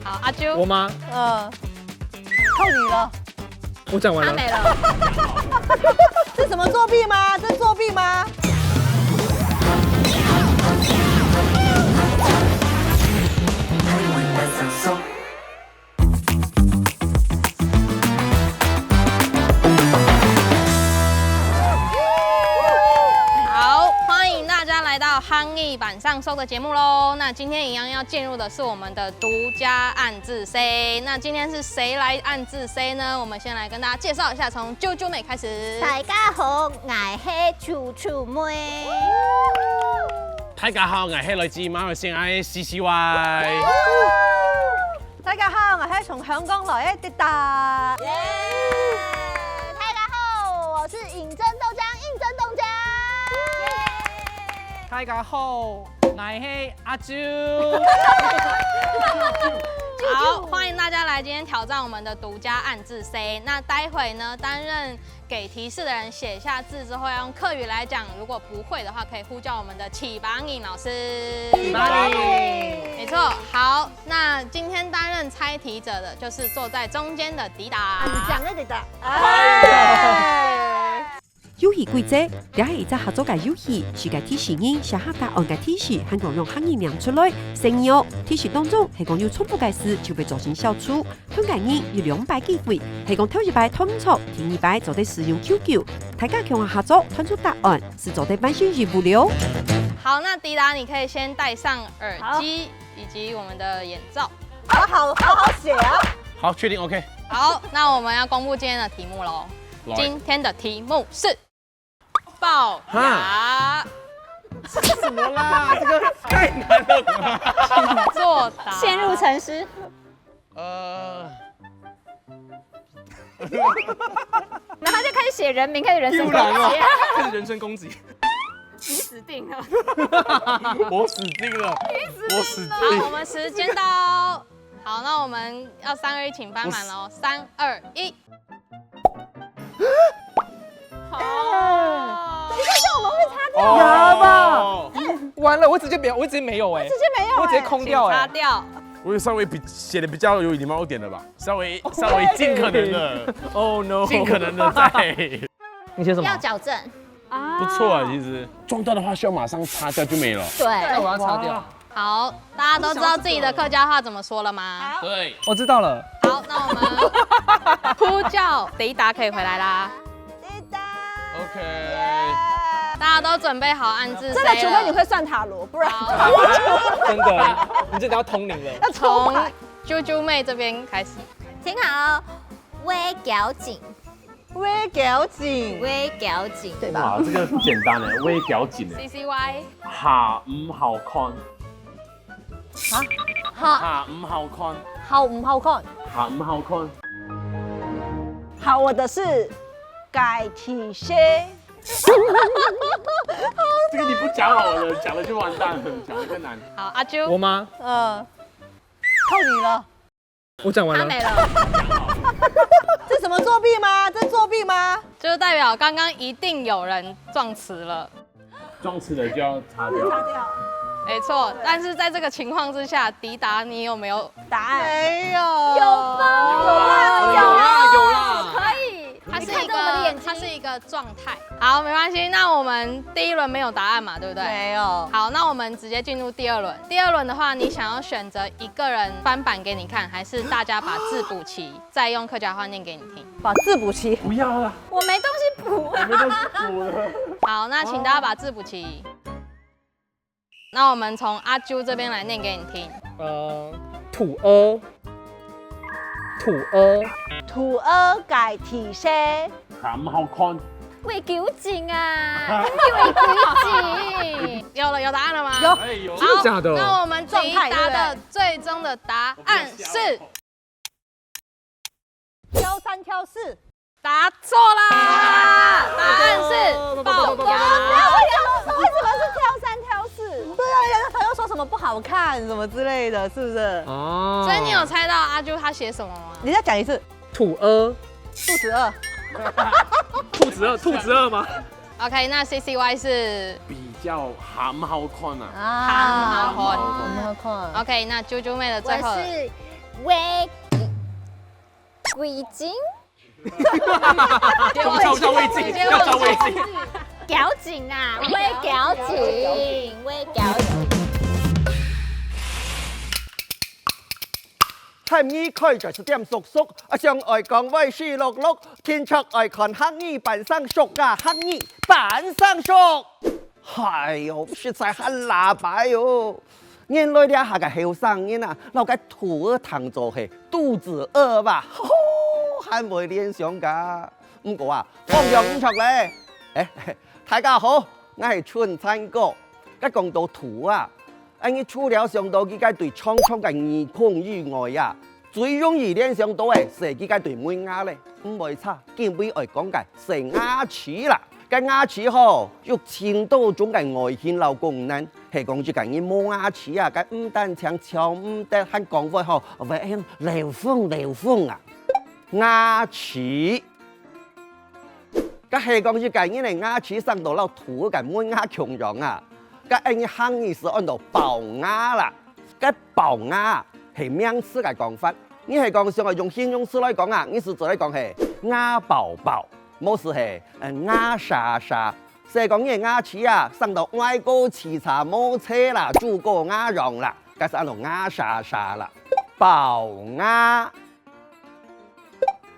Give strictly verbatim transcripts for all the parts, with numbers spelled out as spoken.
好，阿啾。我吗？嗯，靠你了。我讲完了。他没了。这什么作弊吗？这作弊吗？好，欢迎大家来到 Hangee 板上说的节目喽。那今天一样要进入的是我们的独家暗自say。那今天是谁来暗自say呢？我们先来跟大家介绍一下，从啾啾妹开始。大家好，我是啾啾妹。大家好，我是来自马来西亚的 C C Y。大家好，我是从香港来的迪达。耶！大家好，我是尹真豆浆，应征豆浆。耶！大家好，我是阿啾。好，欢迎大家来今天挑战我们的独家暗自say。那待会呢，担任给提示的人写下字之后，要用客语来讲。如果不会的话，可以呼叫我们的启拔影老师。启拔影。没错，好，那今天担任猜题者的就是坐在中间的迪达。你讲的迪达。哎。 游戏规则，這係一隻合作个遊戲，除个提示人寫下答案个提示，還講用客語唸出來。承認哦，提示當中係講有重複个字，就會造成消除。輸个人有兩擺機會，係講頭一擺答毋著，第二擺做得使用Q Q。大家共下合作，傳出答案，就做得完成任務了。好，那迪达，你可以先戴上耳机以及我们的眼罩。好好好好写啊。好，确定OK。好，那我们要公布今天的题目喽。来。今天的题目是 龅牙。哈？什么啦？这个太难了吧？请作答。陷入沉思。呃。然后就开始写人名，开始人身攻击。又来了，开始人身攻击。你死定了。我死定了。你死定了。我死定了。好，我们时间到。好，那我们要三二一，请帮忙喽。三二一。 哦。等一下，这样我们会擦掉。哦。牙吧。完了，我直接没有，我直接没有哎，我直接没有哎。我直接空掉哎。请擦掉。我有稍微比，写得比较有礼貌一点的吧，稍微，稍微尽可能的。Oh no。尽可能的在。你写什么？要矫正。啊。不错啊，其实撞到的话需要马上擦掉就没了。对。那我要擦掉。哇。 好，大家都知道自己的客家话怎么说了吗？好。对。我知道了。好，那我们呼叫迪达可以回来啦。迪达。OK。大家都准备好暗自say了。真的，除非你会算塔罗，不然。好。真的，你真的要通灵了。要从啾啾妹这边开始。听好哦，微调整。 微调整。微调整。对吧？哇，这个不简单哎，微调整哎。C C Y。下午好看。啊？下，下午好看。下午好看。下午好看。好，我的是改体些。这个你不讲好了，讲了就完蛋了，讲了更难。好，阿啾。我吗？嗯，靠你了。 我讲完了。他没了。这什么作弊吗？这作弊吗？就是代表刚刚一定有人撞词了。撞词的就要擦掉。擦掉。没错，但是在这个情况之下，迪达，你有没有答案？没有。有吧？有啦，有啦，有啦。可以。它是一个，你看着我的眼睛。它是一个状态。好，没关系，那我们第一轮没有答案嘛，对不对？没有。好，那我们直接进入第二轮。第二轮的话，你想要选择一个人翻版给你看，还是大家把字补齐，再用客家话念给你听？把字补齐。不要了。我没东西补。我没东西补了。好，那请大家把字补齐。那我们从阿啾这边来念给你听。呃，土鹅，土鹅，土鹅改体些。下午好看。微调整啊，微调整。有了，有答案了吗？有。哎，有。真的假的？好，那我们迪达的最终的答案是 挑三挑四。答错啦！答案是暴跳。那为什么，为什么是挑三挑四？对啊，人家朋友说什么不好看什么之类的，是不是？哦。所以你有猜到阿啾他写什么吗？你再讲一次。土鹅。肚子饿。肚子饿，肚子饿吗？ OK，那C C Y是比较下午好看啊。啊，下午好看。下午好看。OK，那啾啾妹的最后，我是胃，胃鏡。照，照胃鏡，要照胃鏡。矯正啊，胃矯正，胃矯正。 喊你開嘴食點熟熟，啊，想愛講話死錄錄，定著愛看客語扮生熟啊，客語扮生熟。哎喲，實在還拉白哦！原來這下个後生人啊，摎該兔仔當做係肚子餓吧，吼，還會聯想个。毋過啊，放樣毋著咧。哎，大家好，𠊎係春燦哥。該講到兔啊， 恁樣除了想到佢个對長長个耳孔以外啊，最容易聯想到个係佢个對門牙咧。毋會差，今晡日愛講个係牙齒啦。該牙齒吼，有盡多種个外形摎功能，係講一個人無牙齒啊，該毋單淨笑毋得，還講話吼，會流風流風啊。牙齒 該係講一個人个牙齒生到摎兔个門牙共樣啊，該恁樣客語斯安到暴牙啦。該暴牙係名詞个講法，你係講想愛用形容詞來講啊，你斯做得講係牙暴暴，無斯係，呃，牙沙沙。係講你个牙齒啊，生到歪膏揤斜，無齊啦，豬哥牙樣啦，該斯安到牙沙沙啦。暴牙。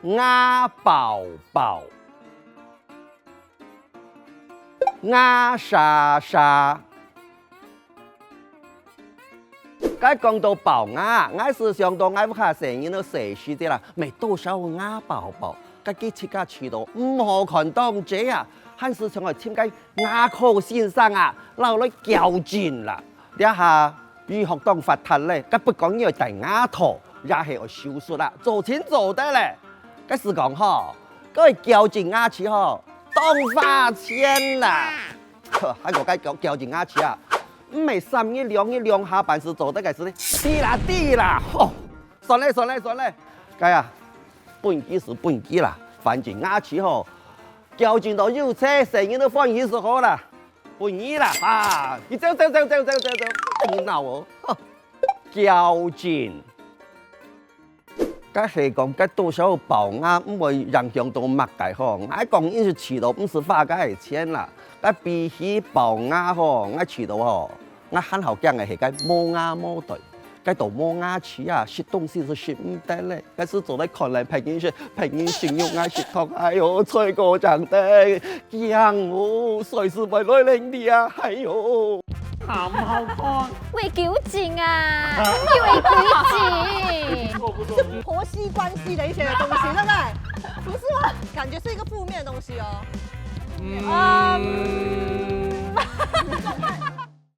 牙暴暴，牙沙沙。該講到暴牙，𠊎斯想到𠊎屋下細人仔細時節啦，乜多少牙暴暴，該佢自家試到毋好看當濟啊，還斯想愛尋該 牙科先生啊，摎來矯正啦。這下醫學當發達咧，該不管你愛戴牙套，也係愛手術啦，做盡做得咧。該斯講吼，該愛矯正牙齒吼，當花錢啦。還過該矯，矯正牙齒啊，毋係三日兩日兩下半時做得个事呢，知啦知啦，吼！算咧算咧算咧，該啊，分佢斯分佢啦，反正牙齒吼， 矯正到有齊，細人仔歡喜斯好啦。分你啦，啊，你走走走走走走走，等你鬧哦。哼，矯正。該係講該多少暴牙毋會影響到麼个吼？𠊎講你斯試到毋斯花該錢啦。該比起暴牙吼，𠊎試到吼， 𠊎還好驚个係該無牙無嘴，該都無牙齒啊，食東西斯食毋得咧，該斯做得看來別人食，別人食肉𠊎食糖，哎喲，菜果醬得，驚哦，隨時會來領你啊，哎喲。好毋好看？胃糾正啊，胃糾正。不錯不錯，是婆媳關係的一些東西，對不對？不是嗎？感覺是一個負面的東西哦。嗯，